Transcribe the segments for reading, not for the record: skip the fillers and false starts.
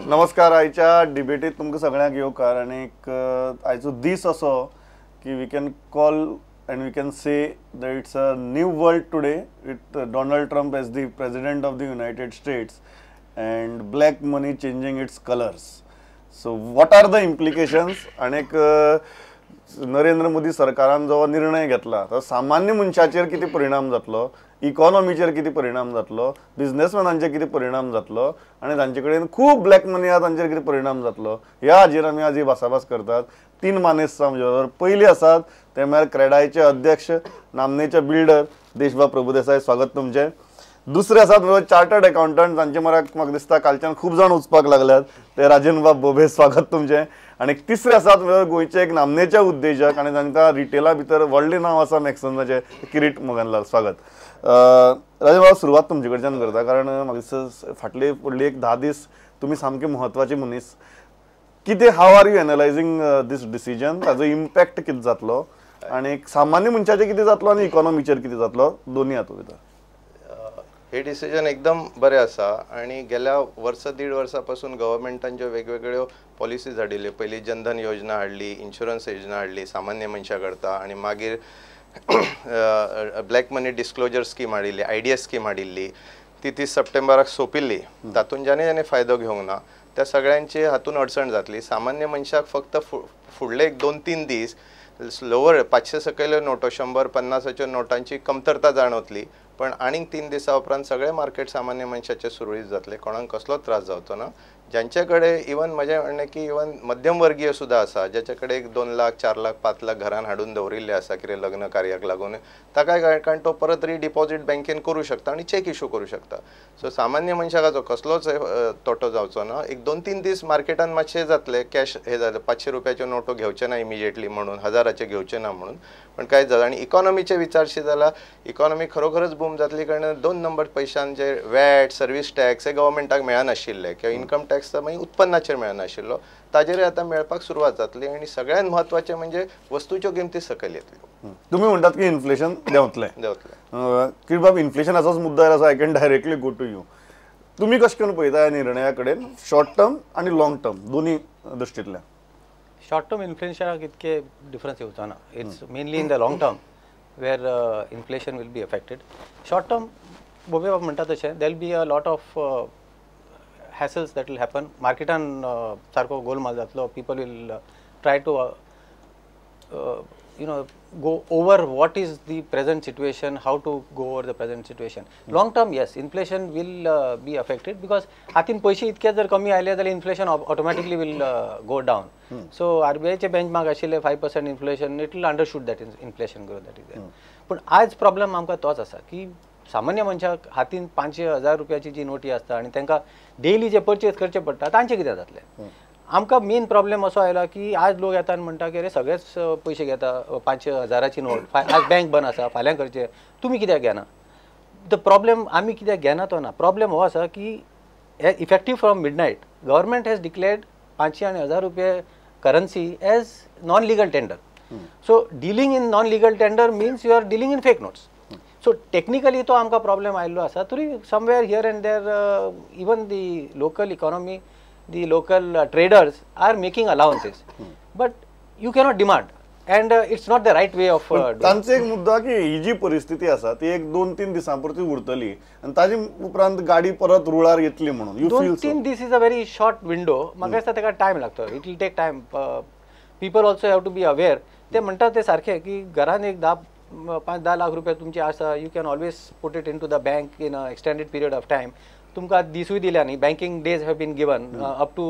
नमस्कार. आयच्या डिबेटीत तुमकां सगळ्यांक येवकार आनी आयचो दीस असो की we can call and we can say that it's a new world today with Donald Trump as the president of the United States and black money changing its colours. So what are the implications? आनीक नरेंद्र मोदी सरकारान जो निर्णय घेतला तो सामान्य मनशाचेर कितें परिणाम जातलो, इकॉनॉमीचेर कितें परिणाम जातलो, बिजनेसमॅनांचेर कितें परिणाम जातलो आनी तांचे कडेन खूब ब्लॅक मनी आसा तांचेर कितें परिणाम जातलो, ह्या हाजेर आमी आज ही भासाभास करतात. तीन मानेस्त आमचे बरोबर. पयली आसात ते म्हळ्यार क्रेडायचे अध्यक्ष, नामनेचे बिल्डर देशबाब प्रभुदेसाय, स्वागत तुमचें. दुसरे आसात म्हणजे चार्टर्ड अकाउंटंट, तांचे मराक म्हाका दिसता कालच्यान खूब जाण वचपाक लागल्यात, ते राजनबाब बोबे, स्वागत तुमचें. आनी तिसरे आसात म्हणजे गोंयचे एक नामनेचे उद्देजक आनी तांकां रिटेला भितर व्हडलें नांव आसा मॅक्सनाचें, किरीट मगनलाल, स्वागत. राजनबाब, सुरवात तुमचे कडच्यान करता, कारण म्हाका दिसता फाटले फुडले एक 10 दीस तुमी सामके म्हत्वाचे मनीस. कितें, how are you analysing this decision? ताजो इम्पॅक्ट कितें जातलो आनी सामान्य मनशाचेर कितें जातलो आनी इकॉनॉमीचेर कितें जातलो, दोनूय हातूंत भितर. हे डिसिजन एकदम बरें आसा आनी गेल्या वर्स 1.5 वर्सां पासून गव्हर्मेंटान ज्यो वेगवेगळ्यो पॉलिसीज हाडिल्ल्यो, पयलीं जनधन योजना हाडली, इन्शुरन्स योजना हाडली सामान्य मनशां करता, आनी मागीर ब्लॅक मनी डिस्क्लोजर स्कीम हाडिल्ली, आयडिया स्कीम हाडिल्ली, ती 30 सप्टेंबराक सोंपिल्ली. तातूंत जाणे जाणे फायदो घेवंक ना त्या सगळ्यांची हातून अडचण जातली. सामान्य मनशाक फक्त फुडले एक 2-3 दीस लोवर 500 सकयल्यो नोटो, 100, 50 नोटांची कमतरता जाणवतली, पण आनीक 3 दिसां उपरांत सगळें मार्केट सामान्य मनशाचें सुरळीत जातलें, कोणाक कसलोच त्रास जावचो ना. ज्यांचे कडेन इवन म्हजें म्हणणें की इवन मध्यम वर्गीय सुद्दां आसा, ज्याचे कडेन एक 2 लाख, 4 लाख, 5 लाख घरान हाडून दवरिल्ले आसा कितें लग्न कार्याक लागून, ताकाय कारण तो परत रिडिपॉजीट बँकेन करूं शकता आनी चॅक इशू करूं शकता. सो सामान्य मनशाक कसलोच तोटो जावचो ना. एक 2-3 दीस मार्केटान मातशें जातलें, कॅश हें जालें, 500 रुपयाच्यो नोटो घेवचे ना इमिजिएटली म्हणून, 1000चे घेवचे ना म्हणून, पण काय जालें. आनी इकॉनॉमीचे विचारशी जाल्यार इकॉनॉमी खरोखरच बूम जातली, कारण 2 नंबर पयशान जे वॅट, सर्वीस टॅक्स हे गव्हर्मेंटाक मेळनाशिल्ले किंवा इन्कम टॅक्स मागीर उत्पन्नाचेर मेळनाशिल्लो, ताजेर आतां मेळपाक सुरवात जातली. आनी सगळ्यांत म्हत्वाचें म्हणजे वस्तूच्यो किमती सकयल येतल्यो. तुमी म्हणटात की इन्फ्लेशन देंवतलें. देंवतलें. किरीटबाब, इन्फ्लेशनाचोच मुद्दो आसा, I can directly go to you. तुमी कशें करून पळयता ह्या निर्णया कडेन, शॉर्ट टर्म आनी लॉंग टर्म दोनूय दृश्टींतल्यान? शॉर्ट टर्म इन्फ्लेशनाक इतके डिफरन्स येवचो ना. It's mainly in the long term where inflation will be affected. Short term Bobey बाब म्हणटा तशें there will be a lot of hassles that will happen. मार्केटान सारको गोलमाल जातलो, people will try to you know go over what is the present situation, how to go over the present situation. Long term, yes, inflation will be affected because हातीन पयशे इतके जर कमी आयले जाल्यार inflation automatically will go down. So आरबीआयचे benchmark आशिल्ले 5% inflation, it will undershoot that inflation growth that is there. पूण आयज प्रॉब्लम आमकां तोच आसा की सामान्य मनशाक हातीन 500-1000 रुपयाची जी नोटी आसता आनी तांकां डेली जे परचेज करचे पडटा तांचें कितें जातलें. आमकां मेन प्रॉब्लम असो आयला की आज लोक येता आनी म्हणटा की अरे सगळेच पयशे घेता, 500-1000ची नोट, आज बँक बंद आसा, फाल्यां करचें, तुमी कित्याक घेना. The problem आमी कित्याक घेना तो ना, प्रॉब्लम हो आसा की effective from midnight government has declared 500 आनी 1000 रुपये currency as non legal tender. So dealing in non legal tender means you are dealing in fake notes. So technically तो आमकां प्रॉब्लम आयिल्लो आसा, तरी somewhere here and there even the local economy, the local traders are making allowances, but you cannot demand and it's not the right way of doing. तांचो एक मुद्दा की ही जी परिस्थिती आसा ती एक 2-3 दिसां पुरती उरतली आनी ताजे उपरांत गाडी परत रुळार येतली म्हणून. 2-3 दीस is a very short window. म्हाका दिसता ताका टायम लागतलो, it will take time. People also have to be aware. ते म्हणटात ते सारखे की घरान एक 5-10 लाख रुपया तुमचे आसा, you can always put it into the bank in a extended period of time. तुमकां दिसूय दिल्या न्ही, banking days have been given up to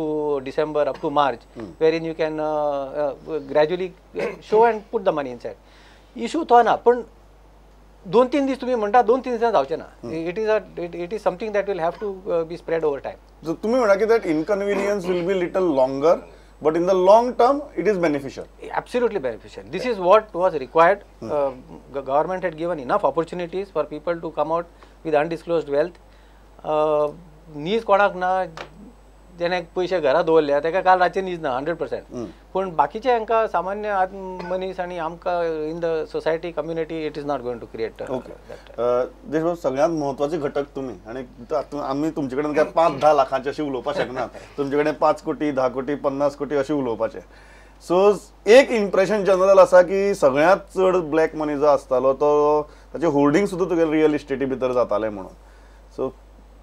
December, up to March, wherein you can gradually show and put the money inside. Issue तो ना, पण 2-3 दीस तुमी म्हणटा 2-3 दिसां जावचें ना. It is a it is something that will have to be spread over time. तुमी म्हणा की that inconvenience will be little longer, but in the long term it is beneficial. Absolutely beneficial. This is what was required. Government had given enough opportunities for people to come out with undisclosed wealth. नीज कोणाक ना, जेणे पयशे घरा दवरल्या ताका काल रातचे न्हीद ना 100%. पूण बाकीचे हांकां सामान्य मनीस आनी आमकां in the society community it is not going to create. Okay Deshmukh, सगळ्यांत म्हत्वाचे घटक तुमी आनी आमी तुमचे कडेन काय 5-10 लाखांचे अशें उलोवपाक शकनात, तुमचे कडेन 5 कोटी 10 कोटी 50 कोटी अशें उलोवपाचें. सो एक इम्प्रेशन जनरल आसा की सगळ्यांत चड ब्लॅक मनी जो आसतालो तो ताचे होल्डिंग सुद्दां तुगे रियल इस्टेटी भितर जाताले म्हणून. सो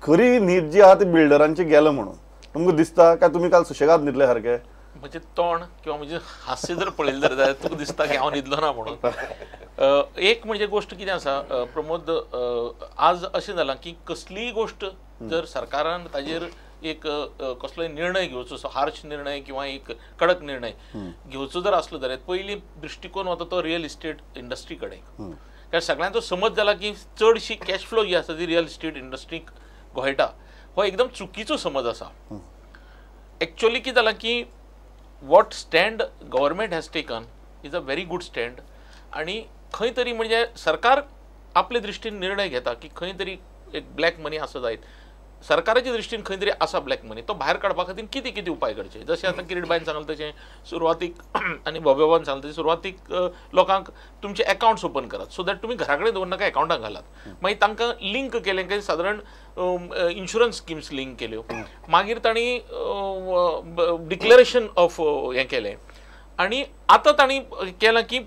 खरी न्हीद जी आहा ती बिल्डरांची गेलो म्हणून तुमकां दिसता काय तुमी काल सुशेगाद न्हिदले सारके? म्हजें तोंड किंवा म्हजें हास्य जर पळयलें जर जाल्यार तुका दिसता की हांव न्हिदलो ना म्हणून. एक म्हणजे गोश्ट कितें आसा प्रमोद, आज अशें जालां की कसलीय गोश्ट जर सरकारान ताजेर एक कसलोय निर्णय घेवचो, हार्श निर्णय किंवा एक कडक निर्णय घेवचो जर आसलो जाल्यार पयलीं दृश्टिकोन वता तो रियल इस्टेट इंडस्ट्री कडेन. कारण सगळ्यांचो समज जाला की चडशी कॅश फ्लो जी आसा ती रियल इस्टेट इंडस्ट्रीक घोळटा, हो एकदम चुकीचो समज आसा. एक्चुअली कितें जालां की what stand government has taken is a very good stand आनी खंय तरी म्हणजे सरकार आपले दृश्टीन निर्णय घेता की खंय तरी एक ब्लॅक मनी आसा जायत, सरकाराच्या दृश्टीन खंय तरी आसा ब्लॅक मनी, तो भायर काडपा खातीर कितें कितें उपाय करचे. जशें आतां किरीटबायन सांगलें तशें सुरवातीक आनी भोबेबान सांगलें तशें सुरवातीक लोकांक तुमचे एकावंट्स ओपन करात सो that तुमी घरा कडेन दवरनाका, एकावंटाक घालात. मागीर तांकां लिंक केलें काय सादारण इन्शुरन्स स्किम्स लिंक केल्यो, मागीर तांणी डिक्लेरेशन ऑफ हें केलें आनी आतां तांणी केलां की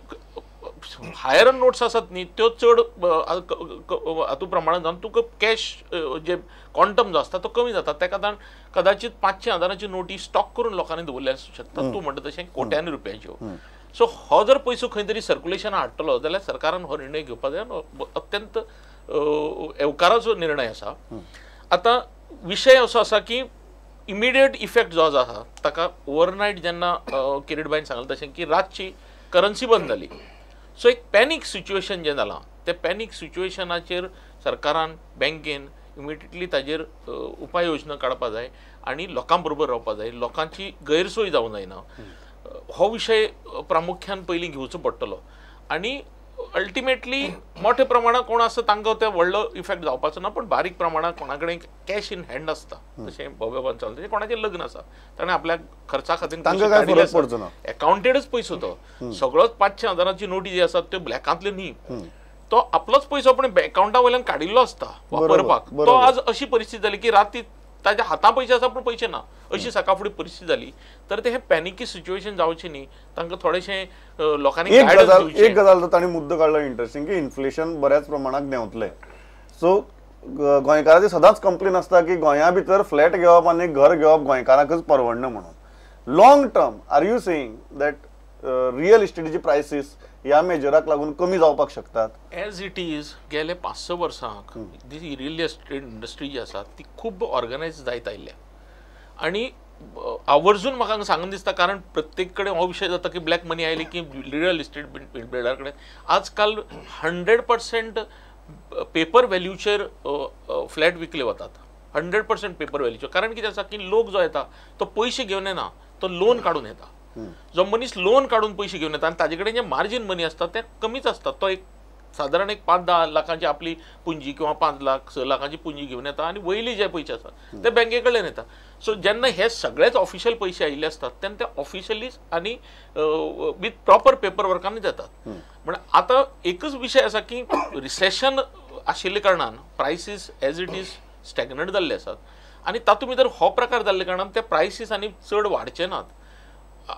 हायर नोट्स आसात न्ही त्यो चड हातूंत प्रमाणान जावन तुका कॅश जे क्वांटम जो आसता तो कमी जाता. तेका कारण कदाचित 500 हजारांची नोटी स्टॉक करून लोकांनी दवरले आसूं शकता, तूं म्हणटा तशें कोट्यांनी रुपयांच्यो. सो हो जर पयसो खंय तरी सर्कुलेशनाक हाडटलो जाल्यार सरकारान हो निर्णय घेवपाक जाय, अत्यंत येवकाराचो निर्णय आसा. आतां विशय असो आसा की इमिडिएट इफेक्ट जो आसा ताका ओवरनायट जेन्ना किरीटबायन सांगलें तशें की रातची करन्सी बंद जाली, सो एक पॅनीक सिच्युएशन जें जालां तें पॅनीक सिच्युएशनाचेर सरकारान बँकेन इमिडिएटली ताजेर उपाय योजना काडपा जाय आनी लोकां बरोबर रावपा जाय, लोकांची गैरसोय जावंक जायना. हो विशय प्रामुख्यान पयलीं घेवचो पडटलो आनी अल्टिमेटली मोठ्या प्रमाणात कोण आसा तांकां ते व्हडलो इफेक्ट जावपाचो ना, पण बारीक प्रमाणात कोणा कडेन कॅश इन हँड आसता तशें भोबेबान सांगलें तशें कोणाचें लग्न आसा ताणें आपल्या खर्चा खातीर एकावंटेडच पयसो तो सगळोच 500 हजारांची नोटी जी आसात त्यो ब्लॅकांतल्यो न्ही, तो आपलोच पयसो पण एकावंटा वयल्यान काडिल्लो आसता वापरपाक. तो आज अशी परिस्थिती जाली की राती ताच्या हाता पयशे आसा पूण पयशे ना, अशी सकाळ फुडें परिस्थिती जाली. तर ते हे पॅनिकी सिच्युएशन जावचें न्ही, तांकां थोडेशें लोकांनी गायडन्स दिवचें. एक गजाल तर तांणी मुद्दो काडलो इंट्रस्टिंग की इन्फ्लेशन बऱ्याच प्रमाणात देंवतलें. सो गोंयकाराची सदांच कंप्लेन आसता की गोंया भितर फ्लॅट घेवप आनी घर घेवप गोंयकारांकच परवडना म्हणून. Long term are you saying that real इस्टेटीची prices ह्या मेजराक लागून कमी जावपाक शकतात? एज it is गेले 5-6 वर्सांक दी रियल इस्टेट इंडस्ट्री जी आसा ती खूब ऑर्गनायज जायत आयल्या आनी आवर्जून म्हाका सांगून दिसता, कारण प्रत्येक कडेन हो विशय जाता की ब्लॅक मनी आयली की रियल इस्टेट बिल्डर कडेन आजकाल 100% पेपर व्हॅल्यूचेर फ्लॅट विकले वतात, 100% पेपर व्हॅल्यूचेर. कारण कितें आसा की लोक जो येता तो पयशे घेवन येना, तो लोन काडून येता. जो मनीस लोन काडून पयशे घेवन येता आनी ताजे कडेन जे मार्जीन मनी आसता तें कमीच आसता. तो एक सादारण एक 5-10 लाखांची आपली पुंजी किंवा 5 लाख 6 लाखांची पुंजी घेवन येता आनी वयली जे पयशे आसा ते बँके कडल्यान येता. सो जेन्ना हे सगळेच ऑफिशियल पयशे आयिल्ले आसतात तेन्ना ते ऑफिशियली आनी विथ प्रॉपर पेपर वर्कांनी जातात. म्हण आतां एकच विशय आसा की रिसेशन आशिल्ले कारणान prices as it is stagnant जाल्ले आसात आनी तातूंत भितर हो प्रकार जाल्ले कारणान ते प्रायसीस आनी चड वाडचे नात.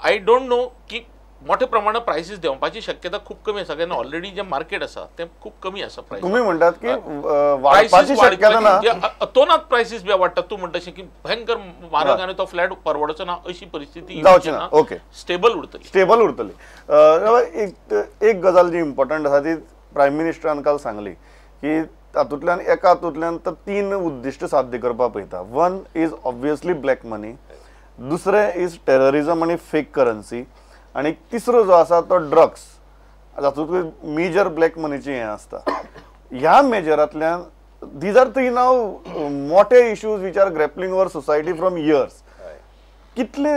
I don't know की मोठ्या प्रमाणात प्रायसीस देंवपाची शक्यता खूब कमी आसा, कारण ऑलरेडी जे मार्केट आसा तें खूब कमी आसा. प्रायस तुमी म्हणटात की वाडपाची शक्यता ना, अतोनात प्रायसीस बी वाडटात. तूं म्हणटा की भयंकर म्हारग आनी तो फ्लॅट परवडचो ना अशी परिस्थिती जावची ना. ओके, स्टेबल उरतली, स्टेबल उरतली. एक गजाल जी इम्पॉर्टंट आसा ती प्रायम मिनिस्टरान काल सांगली की तातूंतल्यान एका हातूंतल्यान तर 3 उद्दिश्ट साध्य करपाक पळयता. 1 is obviously black money, दुसरें is terrorism आनी फेक करन्सी, आनी तिसरो जो आसा तो ड्रग्स, जातूंत मेजर ब्लॅक मनीची हें आसता. ह्या मेजरांतल्यान these are 3 नाव मोठे issues which are grappling over society from years. कितले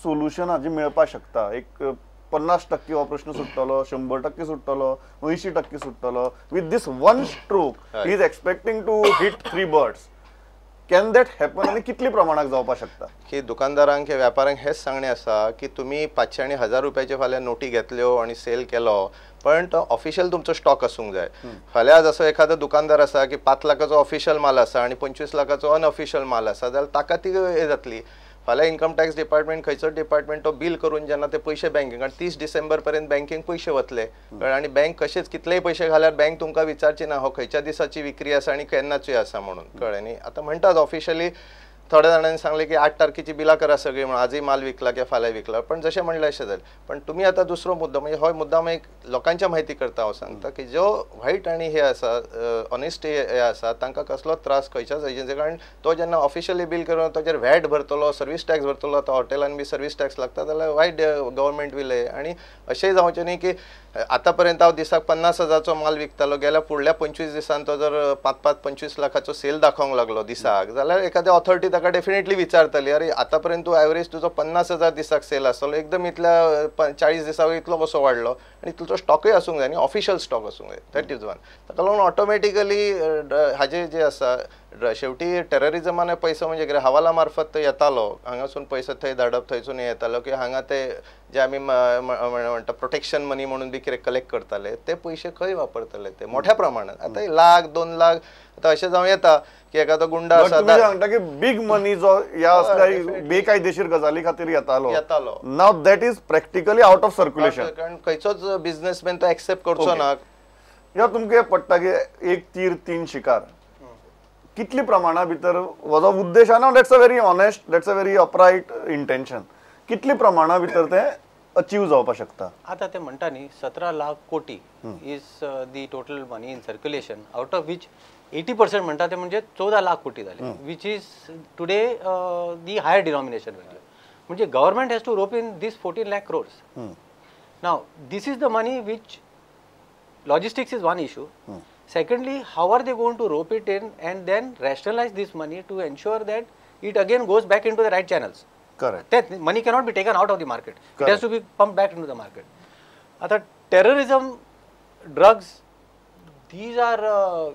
सोल्युशनां जी मेळपाक शकता? एक 50% हो प्रश्न सुट्टलो, 100% सुट्टलो, 80% सुट्टलो. With this one stroke he is expecting to hit 3 birds. Can that happen आनी कितली प्रमाणाक जावपाक शकता? की दुकानदारांक हे व्यापाऱ्यांक हेच सांगणें आसा की तुमी 500 आनी 1000 रुपयाचे फाल्यां नोटी घेतल्यो आनी सेल केलो, पण तो ऑफिशियल तुमचो स्टॉक आसूंक जाय. फाल्यां जसो एखादो दुकानदार आसा की 5 लाखाचो ऑफिशियल माल आसा आनी 25 लाखाचो अनऑफिशियल माल आसा जाल्यार ताका ती हे जातली. फाल्यां इन्कम टॅक्स डिपार्टमेंट खंयचो डिपार्टमेंट तो बील करून जेन्ना ते पयशे बँकेक, कारण 30 डिसेंबर पर्यंत बँकेक पयशे वतले, कळ्ळें? आनी बँक कशेंच कितलेय पयशे घाल्यार बँक तुमकां विचारची ना हो खंयच्या दिसाची विक्री आसा आनी केन्नाची आसा म्हणून, कळ्ळें न्ही? आतां म्हणटात ऑफिशियली थोड्या जाणांनी सांगलें की 8 तारखेची बिलां करा सगळीं म्हणून, आजूय माल विकला किंवा फाल्यां विकला, पण जशें म्हणलें अशें जालें. पण तुमी आतां दुसरो मुद्दो म्हणजे हो मुद्दा एक लोकांच्या म्हायती करता हांव सांगता की जो वायट आनी हे आसा ऑनेस्टी हे आसा तांकां कसलोच त्रास खंयच्याच एजन्सी, कारण तो जेन्ना ऑफिशियली बील करून ताचेर व्हॅट भरतलो, सर्वीस टॅक्स भरतलो, आतां हॉटेलान बी सर्वीस टॅक्स लागता जाल्यार वायट गव्हर्मेंट बील हे. आनी अशेंय जावचें न्ही की आतां पर्यंत हांव दिसाक 50,000चो माल विकतालो, गेल्या फुडल्या 25 दिसान तो जर 5-5-25 लाखाचो सेल दाखोवंक लागलो दिसाक जाल्यार एखाद्या ऑथॉरिटी ताका डेफिनेटली विचारतली, अरे आतां पर्यंत तूं एवरेज तुजो 50,000 दिसाक सेल आसतलो, एकदम इतल्या 40 दिसाक इतलो कसो वाडलो? आनी तुजो स्टॉकूय आसूंक जाय न्ही, ऑफिशियल स्टॉक आसूंक जाय. That is one. ताका लागून ऑटोमॅटिकली हाजे जे आसा शेवटी टेररिजमान पयसो म्हणजे कितें हवाला मार्फत तो येतालो, हांगासून पयसो थंय धाडप, थंयसून येतालो की हांगा ते जे आमी म्हणटा प्रोटेक्शन मनी म्हणून बी कितें कलेक्ट करताले ते पयशे खंय वापरतले ते मोठ्या प्रमाणात. आतां लाख 2 लाख आतां अशें जावं येता की एखादो गुंडा आसा सांगता की बिग मनी जो ह्या असल्या बेकायदेशीर गजाली खातीर येतालो, now that is practically out of circulation, कारण खंयचोच बिझनेसमॅन तो एक्सेप्ट करचो ना. ह्या तुमकां पडटा की एक तीर 3 शिकार कितली प्रमाणा भितर हो जो उद्देश आहा, that's a very honest, that's a very upright intention, कितली प्रमाणा भितर ते अचीव जावपाक शकता? आतां ते म्हणटा न्ही 17 lakh crore is the total money in circulation, out of which 80% म्हणटा ते म्हणजे 14 लाख कोटी जाले, which is today the higher denomination value. म्हणजे government has to rope in this 14 lakh crores. Now this is the money which logistics is one issue. Secondly, how are they going to rope it in and then rationalize this money to ensure that it again goes back into the right channels? Correct. That money cannot be taken out of the market. Correct. It has to be pumped back into the market. Atha, terrorism, drugs, these are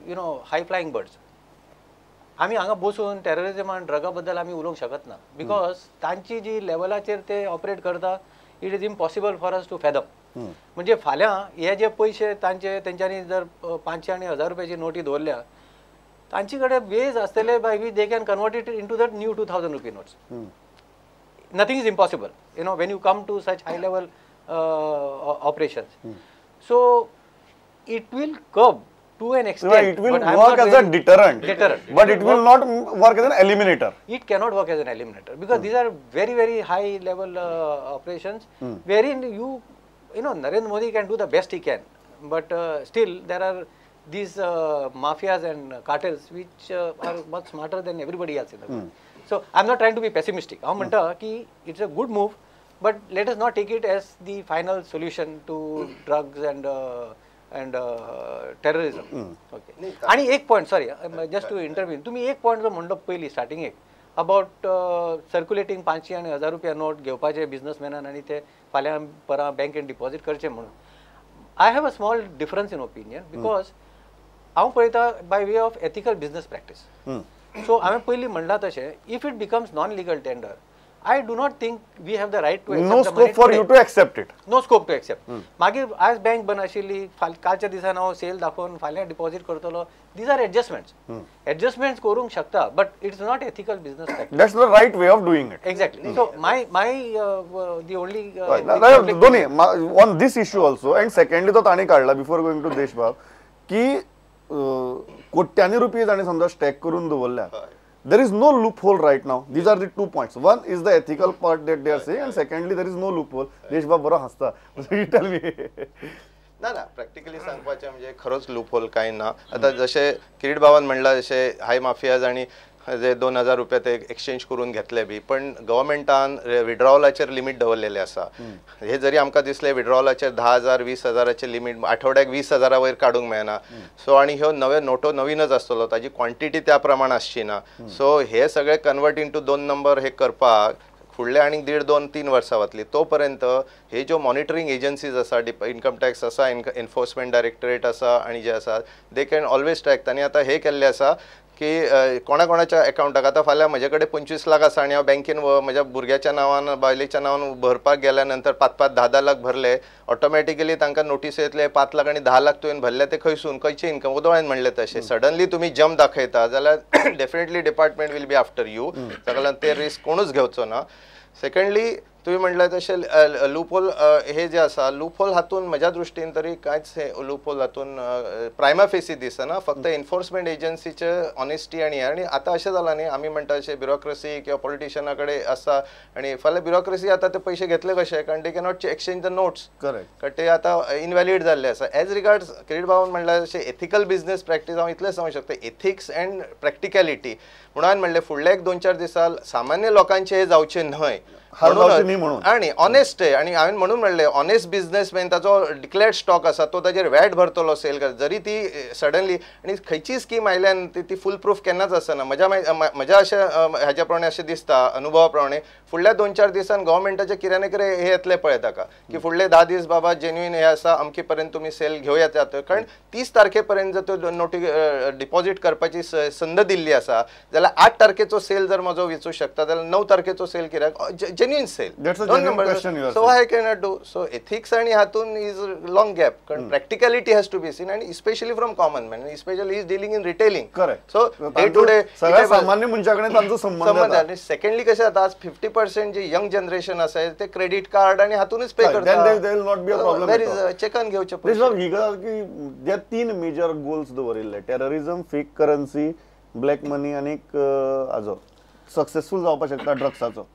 you know, high flying birds. आमी हांगा बसून terrorism आनी ड्रगा बद्दल आमी उलोवंक शकत ना, because तांची जी लेवलाचेर ते ऑपरेट करता, it is impossible for us to fathom. म्हणजे फाल्यां हे जे पयशे तांचे तेंच्यांनी जर 500 आनी 1000 रुपयाची नोटी दवरल्या, तांचे कडेन वेज आसतले by which they can convert it into that new 2000 rupee notes. Nothing is impossible, you know, when you come to such high level operations. So it will curb to an extent. It will work as a deterrent, but it will not work as an eliminator. It cannot work as an eliminator because these are very, very high level operations wherein you know, Narendra Modi can do the best he can, but still there are these mafias and cartels which are much smarter than everybody else in the world. So I am not trying to be pessimistic. हांव म्हणटा की it's a good move, but let us not take it as the final solution to drugs and terrorism. Okay. आणि एक point, sorry just to intervene, तुम्ही एक point जो म्हणलो पयलीं स्टार्टिंगेक अबाउट सर्क्युलेटींग 500 आनी 1000 रुपया नोट घेवपाचे बिझनसमॅनान आनी ते फाल्यां परां बँकेन डिपॉझीट करचे म्हणून, I have a small difference in opinion because हांव पळयता by way of ethical business practice. So हांवें पयलीं म्हणलां तशें, if it becomes non legal tender, I do not think we have the right to accept. No scope for you to accept it. No scope to accept. मागीर आज bank बंद आशिल्ली, कालच्या दिसान हांव सेल दाखोवन फाल्यां डिपॉझीट करतलो, these are adjustments. Adjustments करूंक शकता, but it's not ethical business practice. That's the right way of doing it. Exactly. So my the only दोन्ही on this issue also, and secondly तो तांणी काडला बिफोर गोइंग टू देशबाब की कोट्यांनी रुपये तांणी समजा स्टॅक करून दवरल्या. There is no loophole right now. These are the 2 points. One is the ethical part that they are saying, and secondly, there is no loophole. Deshbab बरो हसता. You tell me. ना ना, प्रॅक्टिकली सांगपाचें म्हणजे खरोच loophole कांय ना. आतां जशें किरीट बाबान म्हणलां, जशें हाय माफियाज आनी जे 2000 रुपया ते एक्सचेंज करून घेतले बी, पण गव्हर्मेंटान विड्रॉवलाचेर लिमीट दवरलेले आसा. हे जरी आमकां दिसले विड्रॉवलाचेर 10,000 20,000 लिमीट, आठवड्याक 20,000 वयर काडूंक मेळना. सो आनी ह्यो नव्यो नोटो नवीनच आसतलो, ताजी क्वॉन्टिटी त्या प्रमाण आसची ना. सो हे सगळे कन्वर्ट इंटू 2 नंबर हे करपाक फुडले आनीक 1.5 2 3 वर्सां वतली. तो पर्यंत हे ज्यो मॉनिटरींग एजन्सीज आसा, इन्कम टॅक्स आसा, एन्फोर्समेंट डायरेक्टरेट आसा आनी जे आसा, they can always track. तांणी आतां हे केल्लें आसा की कोणा कोणाच्या अकाउंटाक आतां फाल्यां म्हजे कडेन 25 लाख आसा आनी हांव बँकेन म्हज्या भुरग्याच्या नांवान बायलेच्या नांवान भरपाक गेल्या नंतर 5-5, 10-10 लाख भरले, ऑटोमॅटिकली तांकां नोटीस येतले 5 लाख आनी 10 लाख तुवें भरले ते खंयसून खंयचे इन्कम. उदोळ्यान म्हणलें तशें सडनली तुमी जम्प दाखयता जाल्यार definitely department will be after you. ताका लागून ते रिस्क कोणूच घेवचो ना. सेकंडली तुवें म्हणलें तशें लूपहोल हे जे आसा लूपहोल हातून म्हज्या दृश्टीन तरी कांयच हे लूपहोल हातून प्रायमा फेसी दिसना. फक्त एन्फोर्समेंट एजन्सीचे ऑनेस्टी आनी आनी आतां अशें जालां न्ही, आमी म्हणटा अशें ब्युरोक्रसी किंवा पॉलिटिशना कडेन आसा आनी फाल्यां ब्युरोक्रसी आतां ते पयशे घेतले कशे, कारण they cannot exchange the notes. Correct, कारण ते आतां इनव्हॅलिड जाल्ले आसा. एज रिगार्ड्स किरीट बाबान म्हणल्यार अशें एथिकल बिजनेस प्रॅक्टीस हांव इतलें सांगूंक शकता, एथिक्स अँड प्रॅक्टिकॅलिटी. म्हणून हांवें म्हणलें फुडले 1-2-4 दिसां सामान्य लोकांचे हे जावचें न्हय आणि ऑनेस्ट. आणि हांवें म्हणून म्हणलें ऑनेस्ट बिजनेसमॅन ताचो डिक्लेअर्ड स्टॉक आसा तो ताजेर वॅट भरतलो सेल कर जरी ती सडनली. आनी खंयची स्कीम आयल्यान ती फूल प्रूफ केन्नाच आसना. म्हज्या म्हज्या अशें हाज्या प्रमाणे अशें दिसता अनुभवा प्रमाणे फुडल्या 2-4 दिसान गव्हर्मेंटाचे कितें ना कितें हे येतलें पळय ताका की फुडले 10 दीस बाबा जेन्युइन हे आसा अमके पर्यंत तुमी सेल घेवया. कारण 30 तारखे पर्यंत जर त्यो नोटी डिपॉझीट करपाची संद दिल्ली आसा जाल्यार 8 तारखेचो सेल जर म्हजो वचूं शकता जाल्यार 9 तारखेचो सेल कित्याक genuine sale. That's a genuine question you are saying. So I cannot do. So ethics and hatun is long gap. Practicality has to be seen, and especially from common man, especially he is dealing in retailing. Correct. So day to day सगळ्या सामान्य मनशाकडेन तांचो संबंध. आणि secondly कशें जाता आज 50% जे young generation आसा ते क्रेडिट कार्ड आणि हातूनच पे करता. Then there will not be a problem. There is चेकान घेवचे पयशे. ही गजाल की जे 3 मेजर गोल्स दवरिल्ले, terrorism, fake currency, black money आनी हाजो सक्सेसफूल जावपाक शकता ड्रग्साचो.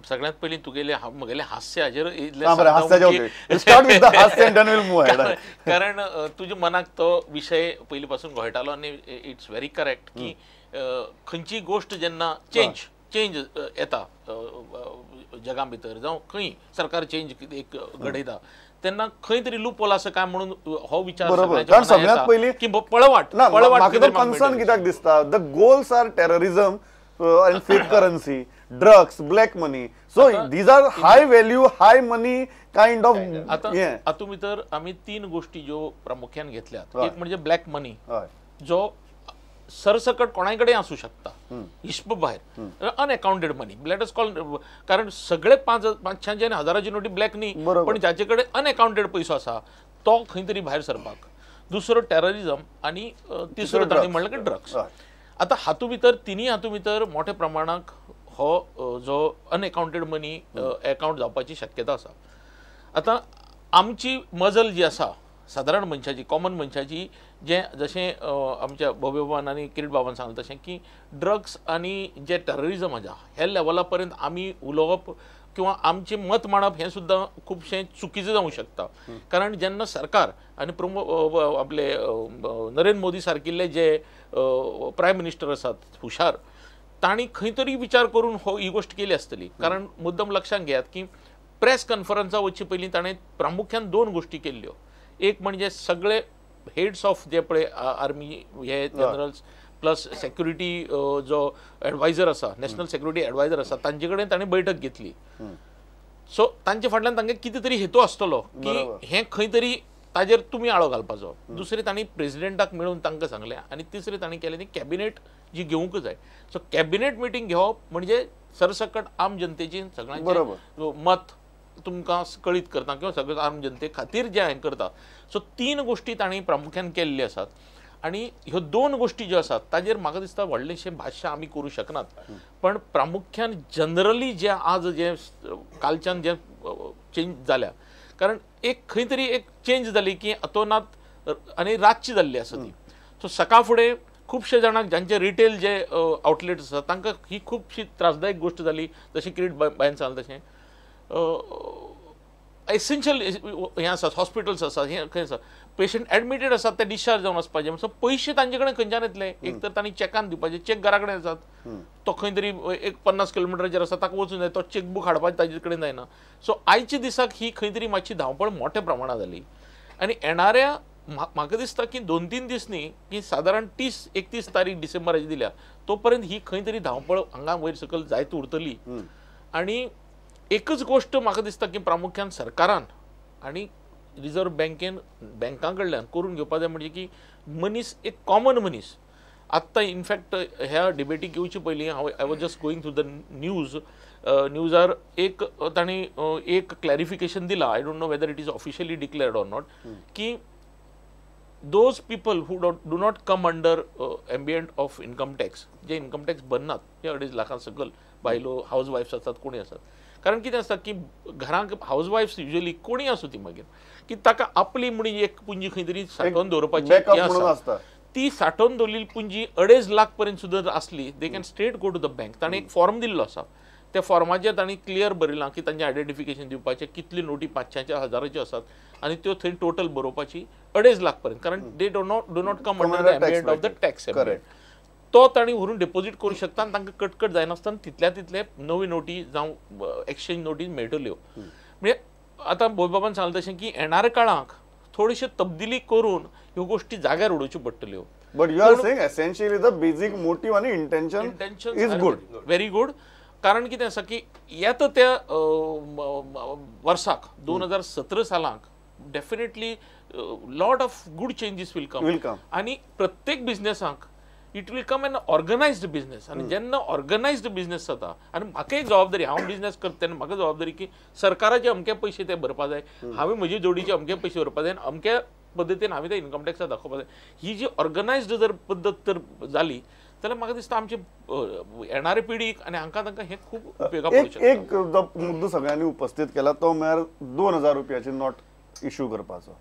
सगळ्यात पयलीं तुगेले म्हगेलें हास्य हाजेर कारण तुज्या मनाक तो विशय पयलीं पासून घोळटालो आनी it's very correct की खंयची गोश्ट जेन्ना चेंज येता जगा भितर जावं खंय सरकार चेंज एक घडयता तेन्ना खंय तरी लूपहोल आसा काय म्हणून हो विचार की पळवाट पळवाट कन्सर्न कित्याक दिसता. The goals are terrorism and fake currency, drugs, black money. So these are high value, high money kind of. आतां भितर आमी 3 गोष्टी ज्यो प्रामुख्यान घेतल्यात. एक म्हणजे ब्लॅक मनी जो सरसकट कोणाय कडेन आसूं शकता हिशोब भायर, unaccounted money let us call, कारण सगळे 500 आनी 1000 नोटी ब्लॅक न्ही, पण जाचे कडेन अनएकाउंटेड पयसो आसा तो खंय तरी भायर सरपाक. दुसरो टेररिजम आनी तिसरो तांणी म्हणलें की ड्रग्स. आतां हातूंत भितर तिनूय हातूंत भितर मोठ्या प्रमाणाक हो जो अनएकाउंटेड मनी एकाउंट जावपाची शक्यता आसा. आतां आमची मजल जी आसा सादारण मनशाची, कॉमन मनशाची, जें जशें आमच्या भव्यबाबान आनी किरीट बाबान सांगलें तशें की ड्रग्स आनी जे टेररिजम आसा ह्या लेवला पर्यंत आमी उलोवप किंवा आमचें मत मांडप हें सुद्दां खुबशें चुकीचें जावंक शकता. कारण जेन्ना सरकार आनी आपले नरेंद्र मोदी सारकिल्ले जे प्रायम मिनिस्टर आसात हुशार, तांणी खंय तरी विचार करून हो ही गोश्ट केली आसतली. कारण मुद्दम लक्षांत घेयात की प्रेस कॉन्फरन्सा वचचे पयलीं ताणें प्रामुख्यान 2 गोश्टी केल्ल्यो. एक म्हणजे सगळे हेड्स ऑफ जे पळय आर्मी हे जनरल्स प्लस सेक्युरिटी जो एडवायजर आसा, नॅशनल सेक्युरिटी एडवायजर आसा, तांचे कडेन ताणें बैठक घेतली. सो तांचे फाटल्यान तांकां कितें तरी हेतू आसतलो की हें खंय तरी ताजेर तुमी आळो घालपाचो. दुसरें तांणी प्रेजिडेंटाक मेळून तांकां सांगलें आनी तिसरें तांणी केलें ती कॅबिनेट जी घेवंक जाय. सो कॅबिनेट मिटींग घेवप म्हणजे सरसकट आम जनतेची सगळ्यांचें मत तुमकां कळीत करता किंवा सगळे आम जनते खातीर जें हें करता. सो 3 गोश्टी तांणी प्रामुख्यान केल्ल्यो आसात आनी ह्यो 2 गोश्टी ज्यो आसात ताजेर म्हाका दिसता व्हडलेशें भाश्य आमी करूं शकनात. पण प्रामुख्यान जनरली जे आज जे कालच्यान जे चेंज जाल्या, कारण एक खंय तरी एक चेंज जाली की अतोनात आनी रातची जाल्ली आसा ती. सो सकाळ फुडें खुबशे जाणांक जांचे रिटेल जे आउटलेट्स आसा तांकां ही खुबशी त्रासदायक गोश्ट जाली. जशें किरीट बायन सांगलें तशें एसेन्शियल हें आसात, हॉस्पिटल्स आसात, हें खंय आसा पेशंट एडमिटेड आसात ते डिस्चार्ज जावन वचपाचे. सो पयशे तांचे कडेन खंयच्यान येतले? एक तर तांणी चॅकान दिवपाचे, चॅक घरा कडेन आसात, तो खंय तरी एक 50 किलोमिटराचेर आसा ताका वचूंक जाय, तो चॅकबूक हाडपाचें ताजे कडेन जायना. सो आयच्या दिसाक ही खंय तरी मातशी धांवपळ मोठ्या प्रमाणात जाली आनी येणाऱ्या म्हाका दिसता की 2-3 दीस न्ही की सादारण 30-31 तारीख डिसेंबराची दिल्या तो पर्यंत ही खंय तरी धांवपळ हांगा वयर सकयल जायत उरतली. आनी एकच गोश्ट म्हाका दिसता की प्रामुख्यान सरकारान आनी रिजर्व बँकेन बँकां कडल्यान करून घेवपा जाय, म्हणजे की मनीस एक कॉमन मनीस आत्तां इनफॅक्ट ह्या डिबेटीक येवचे पयलीं हांव I was just going through the news, न्यूजार एक तांणी एक क्लॅरिफिकेशन दिलां, I don't know whether it is officially declared or not, की those people who do not come under ambient of income tax, J income tax भरनात ते 2.5 लाखां सकल बायलो house वायफ्स आसात कोणी आसात, कारण कितें आसता की घरांक हावज वायफ्स युजली कोणी आसूं ती मागीर की ताका आपली म्हणी एक पुंजी खंय तरी सांठोवन दवरपाची आसता, ती सांठोवन दवरिल्ली पुंजी 2.5 लाख पर्यंत सुद्दां आसली they can straight go to the bank. ताणें एक फॉर्म दिल्लो आसा, त्या फॉर्माचेर तांणी क्लियर बरयलां की तांचें आयडेंटिफिकेशन दिवपाचें, कितली नोटी 500च्या 1000च्यो आसात आनी त्यो थंय टोटल बरोवपाची 2.5 लाख पर्यंत, कारण they do not come under the ambient of the tax. तो तांणी व्हरून डिपॉझीट करूं शकता आनी तांकां कटकट जायनासतना तितल्या तितले नवी नोटी जावं एक्सचेंज नोटी मेळटल्यो. म्हणजे आतां भोईबाबान सांगलें तशें की येणाऱ्या काळाक थोडीशी तब्दिली करून ह्यो गोष्टी जाग्यार उडोवच्यो पडटल्यो. But you are saying essentially the basic motive आनी intention is good, very good. कारण कितें आसा की येता त्या वर्साक 2017 सालाक definitely lot of good changes will come आनी प्रत्येक बिजनेसाक it will come an organised business. आनी जेन्ना ऑर्गनायज्ड बिजनेस जाता आनी म्हाका एक जबाबदारी, हांव बिजनेस करता तेन्ना म्हाका जबाबदारी की सरकाराचे अमके पयशे ते भरपा जाय, हांवें म्हजे जोडीचे अमके पयशे भरपा जाय आनी अमक्या पद्दतीन हांवें ते इन्कम टॅक्सा दाखोवपा जाय. ही जी ऑर्गनायज्ड जर पद्दत तर जाली जाल्यार म्हाका दिसता आमचे येणारे पिढीक आनी हांकां तांकां हें खूब उपयोगा पडूंक शकता. एक मुद्दो सगळ्यांनी उपस्थित केला तो म्हळ्यार 2000 रुपयाची नोट इशू करपाचो.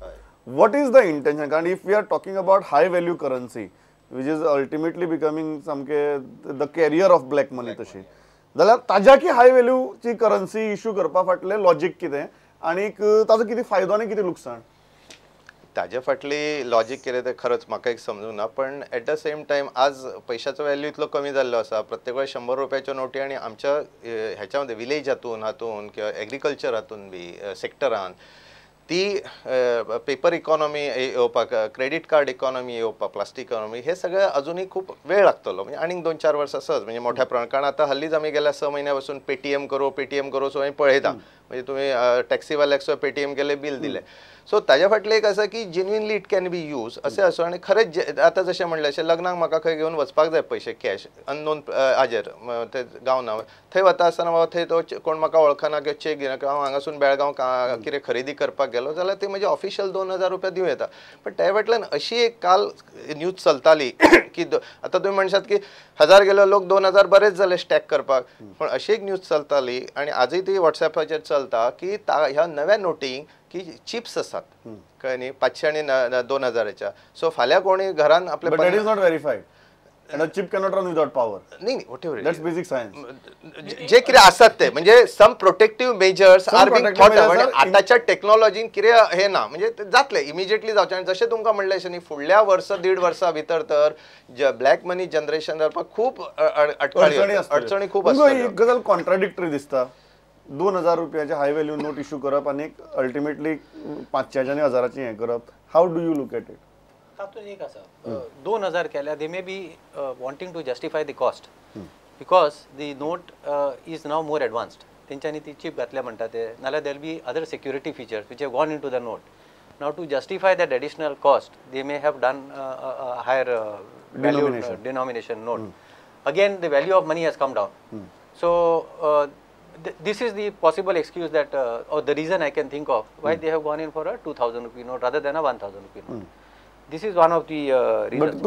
What is the intention? कारण if we are talking about high value currency which is ultimately becoming सामके the carrier of black money तशी जाल्यार ताज्या की हाय व्हॅल्यूची करन्सी इशू करपा फाटलें लॉजीक कितें आनी ताजो कितें फायदो आनी कितें लुकसाण? ताजे फाटली लॉजीक कितें तें खरंच म्हाका एक समजूंक ना, पण एट the same time आज पैशाचो व्हॅल्यू इतलो कमी जाल्लो आसा, प्रत्येक वेळा 100 रुपयाच्यो नोटी आनी आमच्या ह्याच्यामध्ये विलेज हातून हातून किंवा एग्रीकल्चर हातून बी सेक्टरान ती पेपर इकॉनॉमी येवपाक, क्रेडीट कार्ड इकॉनॉमी येवपाक, प्लास्टीक इकॉनॉमी, हे सगळें अजुनूय खूब वेळ लागतलो, म्हणजे आनीक 2-4 वर्सां सहज म्हणजे मोठ्या प्रमाणात. कारण आतां हल्लीच आमी गेल्या 6 म्हयन्या पासून पेटीएम करो पेटीएम करो सो आमी पळयता, म्हणजे तुमी टॅक्सीवाल्याक सुद्दां पेटीएम केलें बील दिलें. सो ताज्या फाटलें एक आसा की genuinely it can be use अशें आसूं. आनी खरेंच आतां जशें म्हणलें अशें लग्नाक म्हाका खंय घेवन वचपाक जाय पयशे कॅश अननोन हाजेर ते गावना थंय वता आसतना बाबा थंय तो कोण म्हाका वळखना किंवा चेक घेना किंवा हांव हांगासून बेळगांव कितें खरेदी करपाक गेलो जाल्यार ते म्हजे ऑफिशियल 2000 रुपया दिवं येता. पण त्या फाटल्यान अशी एक काल न्यूज चलताली की आतां तुमी म्हणशात की 1000 गेलो लोक 2000 बरेच जाले स्टॅक करपाक, पण अशी एक न्यूज चलताली आनी आजूय ती वॉट्सॅपाचेर चलता की ह्या नव्या नोटींक की चिप्स आसात, कळ्ळें न्ही, 500 आनी 2000च्या. सो फाल्यां कोणी घरान आपले But that is not verified. And a chip cannot run without power. नाही नाही, whatever it That's is. basic science. जे कितें आसात ते म्हणजे some protective measures Some are being protective thought. measures are आतांच्या टेक्नॉलॉजीन कितें हें ना, म्हणजे ते जातलें इमिजिएटली जावचें. आनी जशें तुमकां म्हणलें अशें न्ही, फुडल्या वर्स 1.5 वर्सां भितर तर ब्लॅक मनी जनरेशन जावपाक खूब अडचणी आसतल्यो. अडचणी खूब तुमकां आसतल्यो. एक गजाल कॉन्ट्राडिक्टरी दिसता, 2000 रुपयाचे हाय व्हॅल्यू नोट इशू करप आनी अल्टिमेटली 500 आनी 1000 हें करप, how do you look at it? तातूंत एक आसा, 2000 केल्यार they may be wanting to justify the cost because the note is now more advanced. तेंच्यांनी ती चीप घातल्या म्हणटा ते, नाल्यार there be other security features which have gone into the note. Now to justify that additional cost they may have done higher value denomination note. Again the value of money has come down. So this is the possible excuse that or the reason I can think of why they have gone in for a 2000 rupee note rather than a 1000 rupee note. This is one of the reasons.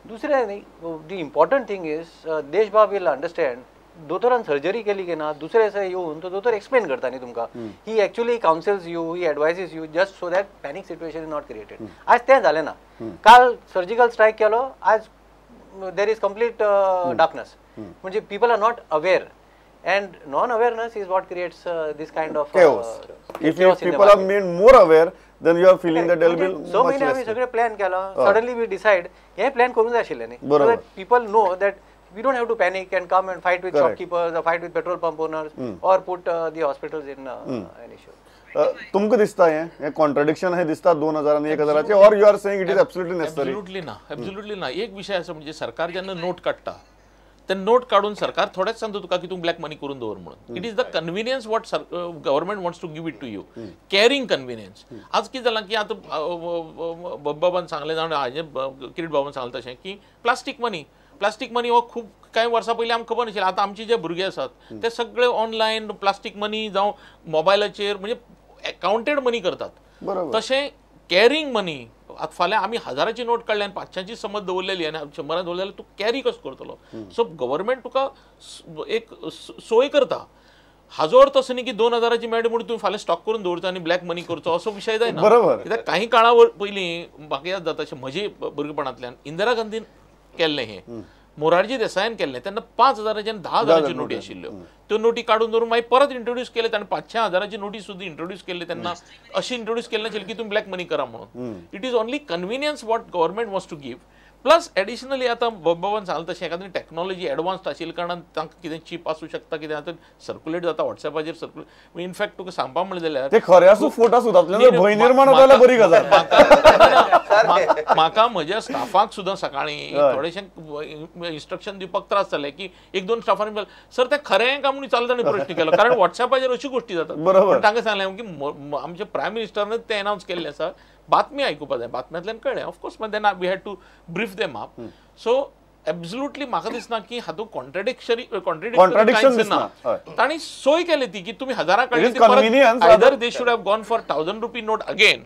दुसरे न्ही, the important thing is देशबाब will understand, दोतोरान surgery केली की ना दुसरे दिसा येवन तो दोतोर एक्सप्लेन करता न्ही तुमकां, he actually counsels you, he advises you just so that panic situation is not created. आज तें जालें ना, काल सर्जिकल स्ट्रायक केलो, आज there is complete darkness, म्हणजे people are not aware. And non-awareness is what creates this kind of chaos. If people are made more aware, then you are feeling that there will be so much many less. आमी सगळे plan केला, suddenly we decide हे plan करूंक जाय आशिल्लें न्ही, so that people know that we don't have to panic and come and fight with shopkeepers or fight with petrol pump owners or put the hospitals in an issue. तुमकां दिसता हें contradiction हें दिसता 2000 आनी 1000 or you are saying it is absolutely necessary? Absolutely ना, absolutely ना. एक विशय आसा म्हणजे सरकार जेन्ना नोट काडटा ते नोट काडून सरकार थोडेच सांगता तुका की तूं ब्लॅक मनी करून दवर म्हणून. It is the convenience what government wants to give it to you, carrying convenience. आज कितें जालां की आतां बाबान सांगलें जावं हाजें किरीट बाबान सांगलें तशें की प्लास्टीक मनी, प्लास्टीक मनी हो खूब कांय वर्सां पयलीं आमकां खबर नाशिल्लें. आतां आमचे जे भुरगे आसात ते सगळे ऑनलायन प्लास्टीक मनी जावं मोबायलाचेर म्हणजे एकाउंटेड मनी करतात. तशें कॅरिंग मनी आतां फाल्यां आमी 1000ची नोट काडली आनी 500ची समज दवरलेली आनी 100 दवरलेली जाल्यार तूं कॅरी कसो करतलो? सो गव्हर्मेंट तुका एक सोय करता. हाजो अर्थ असो न्ही की 2000ची मेळ्ळी म्हणून तुवें फाल्यां स्टॉक करून दवरचो आनी ब्लॅक मनी करचो असो विशय जायना. बरोबर. कित्याक काही काळा पयलीं म्हाका याद जाता अशें म्हजे भुरगेपणांतल्यान इंदिरा गांधीन केल्लें हें, मोरारजी देसायान केल्लें. तेन्ना 5000ची आनी 10,000च्यो नोटी आशिल्ल्यो, त्यो नोटी काडून दवरून मागीर परत इंट्रोड्यूस केले ताणें 500,000ची नोटी सुद्दां इंट्रोड्यूस केल्ली. तेन्ना अशी इंट्रोड्यूस केल्ली नाशिल्ली की तुमी ब्लॅक मनी करा म्हणून. It is only convenience what government wants to give. Plus additionally आतां बाबान सांगलें तशें एखादी टॅक्नॉलॉजी एडवान्स्ड आशिल्ल्या कारणान तांकां कितें चीप आसूं शकता, कितें आतां सर्कुलेट जाता वॉट्सॅपाचेर सर्कुलेट. इनफॅक्ट तुका सांगपा म्हणलें जाल्यार ते खरें आसूं फोट आसूं तातूंतल्यान भंय निर्माण जाता जाल्यार बरी गजाल. म्हाका म्हज्या स्टाफाक सुद्दां सकाळीं थोडेशें इन्स्ट्रक्शन दिवपाक त्रास जाले की एक दोन स्टाफांनी सर तें खरें काय म्हणून चालू ताणें प्रश्न केलो, कारण वॉट्सॅपाचेर अश्यो गोश्टी जातात. बरोबर. तांकां सांगलें की आमच्या प्रायम मिनिस्टरान तें अनावन्स केल्लें आसा, बातमी आयकुपा जाय, बातम्यांतल्यान कळ्ळें. ऑफकोर्स मागीर then we had to brief them up. So absolutely म्हाका दिसना की हातूंत कॉन्ट्रडिक्शन ना. तांणी सोय केली ती की तुमी 1000 काडली परत either they should have gone for 1000 rupee note again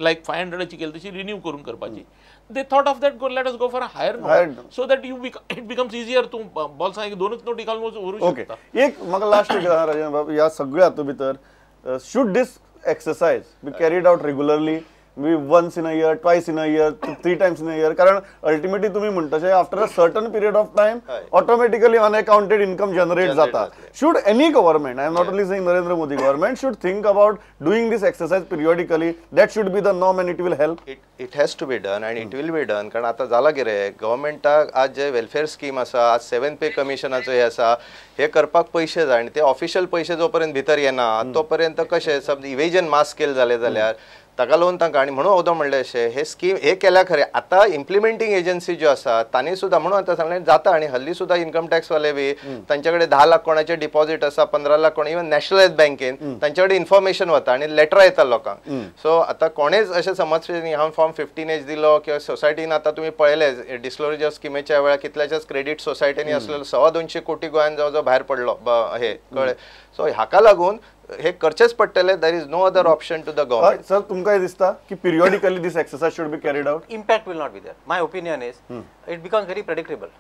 like 500ची केली तशी रिन्यू करून करपाची. They thought of that, go let us go for a higher note so that you it becomes easier. तूं बॉल्सां एक दोनूच नोटी घालून व्हरूंक शकता. एक म्हाका लास्ट राजन बाब, ह्या सगळ्या हातूंत भितर should this exercise be carried out regularly, be once in a year, twice in a year, 3 times in a year? कारण अल्टिमेटली तुम्ही म्हणता after a certain period of time automatically unaccounted income generate जाता. Should any government, I am not only saying Narendra Modi government, should think about doing this exercise periodically? That should be the norm and it will help. It has to be done and it will be done. कारण आतां जालां कितें, गव्हर्मेंटाक आज जे welfare scheme आसा, आज 7 pay कमिशनाचो हे आसा, हे करपाक पयशे जाय आनी ते ऑफिशियल पयशे जो पर्यंत भितर येना तो पर्यंत कशें समज इवेजन मास स्केल जालें जाल्यार ताका लागून तांकां. आनी म्हणून अदो म्हणलें अशें हे स्कीम हे केल्या खरें, आतां इम्प्लिमेंटींग एजन्सी ज्यो आसा तांणी सुद्दां म्हणून आतां सांगलें जाता. आनी हल्ली सुद्दां इन्कम टॅक्सवाले बी तांचे कडेन 10 लाख कोणाचे डिपॉझिट आसा, 15 लाख कोण, इवन नॅशनलायज बँकेन तांचे कडेन इन्फॉर्मेशन वता आनी लेटरां येता लोकांक. सो आतां कोणेच अशें समजचें न्ही हांव फॉर्म 15H दिलो किंवा सोसायटीन आतां तुमी पळयलें डिस्क्लोजर स्किमेच्या वेळार कितल्याच्याच क्रेडीट सोसायटींनी आसलेलो 225 कोटी गोंयान जवळ जवळ भायर पडलो हे कळ्ळें. सो हाका लागून हे करचेच पडटले. There is no other option to the government. Sir तुमकां दिसता की periodically this exercise should be carried out? Impact will not be there. My opinion is it becomes very predictable.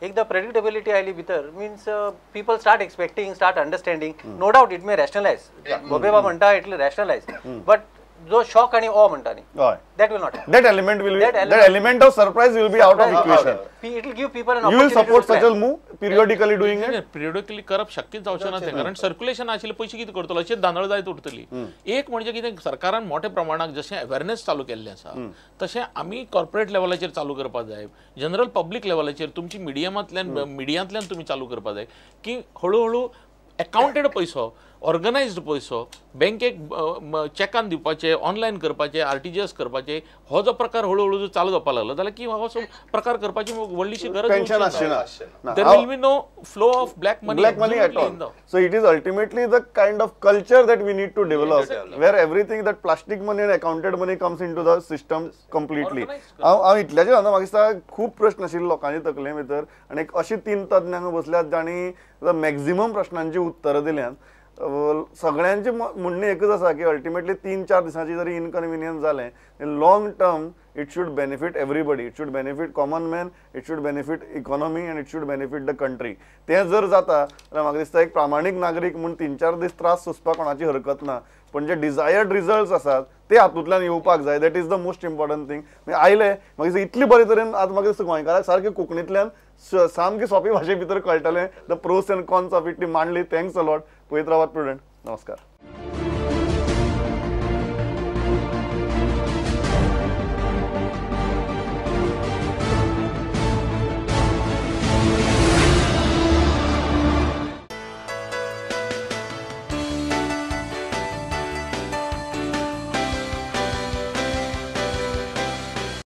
एकदा प्रेडिक्टेबिलिटी आयली भितर means people start expecting, start understanding. No doubt it may rationalise. Bobeba म्हणटा it will rationalise, but जो shock आणि ऑ म्हणटा न्ही, that will not. That element will be, that element of surprise will be out of equation. It will give people an opportunity. You will support such a move periodically doing it? Periodically करप शक्यच जावचें ना तें, कारण circulation आशिल्ले पयशे कितें करतलो, अशेंच धांदळ जायत उरतली. एक म्हणजे कितें, सरकारान मोठ्या प्रमाणात जशें अवेरनेस चालू केल्लें आसा तशें आमी कॉर्पोरेट लेवलाचेर चालू करपाक जाय, जनरल पब्लीक लेवलाचेर तुमची मिडियमांतल्यान मिडियांतल्यान तुमी चालू करपाक जाय की हळूहळू अकाउंटेड पयसो, ऑर्गनायज्ड पयसो बँकेक चॅकान दिवपाचे, ऑनलायन करपाचे, RTGS करपाचे, हो जो प्रकार हळूहळू जो चालू जावपाक लागलो जाल्यार की हो असो प्रकार करपाची व्हडलीशी गरज. There will be no flow of black money. Black money at all. So it is ultimately the kind of culture that we need to develop, where everything that plastic money and accounted money comes into the system completely. हांव इतल्याचेर सांगता, म्हाका दिसता खूब प्रश्न आशिल्ले लोकांच्या तकले भितर आनी एक अशी 3 तज्ञांक बसल्यात जांणी मॅक्झिमम प्रश्नांची उत्तरां दिल्यात. सगळ्यांचे म्हणणें एकच आसा की अल्टिमेटली 3-4 दिसांची जरी इनकन्विनियन्स जालें, long term it should benefit everybody, it should benefit common man, it should benefit economy and it should benefit the country. तें जर जाता जाल्यार म्हाका दिसता एक प्रामाणीक नागरीक म्हूण 3-4 दीस त्रास सोंसपाक कोणाची हरकत ना, पण जे डिझायर्ड रिजल्ट्स आसात ते हातूंतल्यान येवपाक जाय. That is the most important thing. आयले म्हाका दिसता इतली बरे तरेन आज म्हाका दिसता गोंयकाराक सारकें कोंकणींतल्यान सामकी सोंपी भाशे भितर कळटलें the pros and cons of it ती मांडली. Thanks a lot. पळयत रावात प्रुडंट. नमस्कार.